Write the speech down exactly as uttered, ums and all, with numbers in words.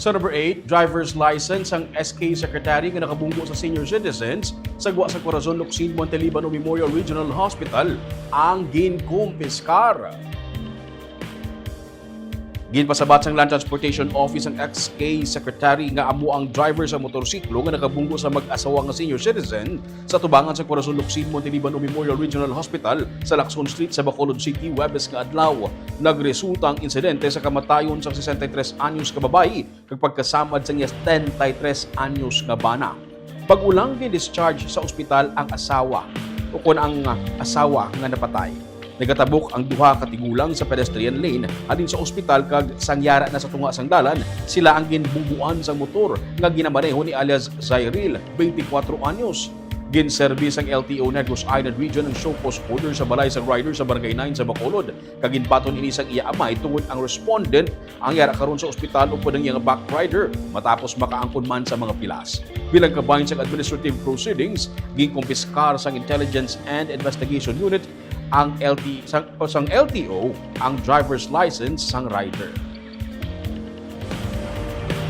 Sa number eight, driver's license sang S K secretary nga nakabunggo sa senior citizens sa gwa sa Corazon Locsin Montelibano Memorial Regional Hospital ang ginkumpiskar. Ginpasabat sang Land Transportation Office ang S K secretary nga amo ang driver sa motorsiklo nga nakabunggo sa mag-asawa nga senior citizen sa tubangan sa Corazon Locsin Montelibano Memorial Regional Hospital sa Lacson Street sa Bacolod City, Huwebes nga adlaw. Nagresulta ang insidente sa kamatayon sang sesenta y tres anyos ka babayi kag pagkasamad sang iya setenta y tres anyos nga bana. Bag-o lang gin-discharge sa ospital ang asawa, o kon ang, ah, asawa nga napatay. Nagatabok ang duha ka tigulang sa pedestrian lane halin sa ospital, kag sang yara na sa tunga sang dalan, sila ang ginbungguan sang motor nga ginamaneho ni alias Zairil, twenty-four anyos. Ginserbi sang L T O Negros Island Region ang show cause order sa balay sang rider sa Barangay nine sa Bacolod, kag ginbaton ini sang iya amay tungod ang respondent ang yara karon sa ospital upod ang iyang back rider matapos makaangkon man sa mga pilas. Bilang kabahin sang administrative proceedings, ginkumpiskar sang Intelligence and Investigation Unit ang L T sang, o sang L T O ang driver's license sang rider.